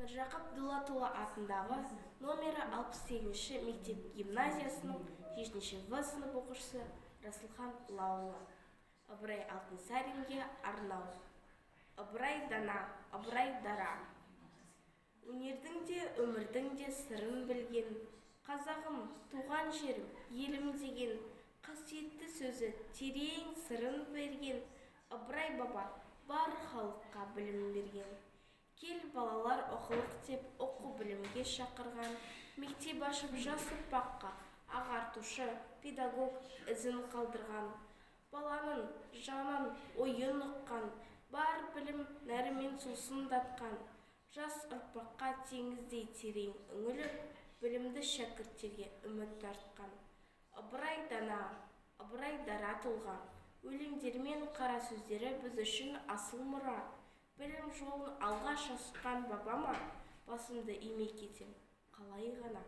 Міржақып Дулатұлы атындағы номері 68-ші мектеп гимназиясының 7 В сынып оқушысы Расылхан Лаұлы. Ыбырай Алтынсаринге арнау. Ыбырай дана, Ыбырай дара. Өнердің де, өмірдің де сырын білген, қазағым, туған жерім, елім деген қасиетті сөзі терең сырын берген Ыбырай баба бар халыққа білім берген. Кел, балалар, оқылық деп оқу білімге шақырған, мектеп ашып жас ұрпаққа ағартушы, педагог ізін қалдырған, баланың жанын, ойын ұққан, бар білім нәрімен сусындатқан, жас ұрпаққа теңіздей терең үңіліп, білімді шәкірттерге үміт артқан. Ыбырай дана, Ыбырай дара тұлға, өлеңдері мен қара сөздері біз үшін асыл мұра. Білім жолын алғаш ашқан бабама басымды имей кетем қалай ғана.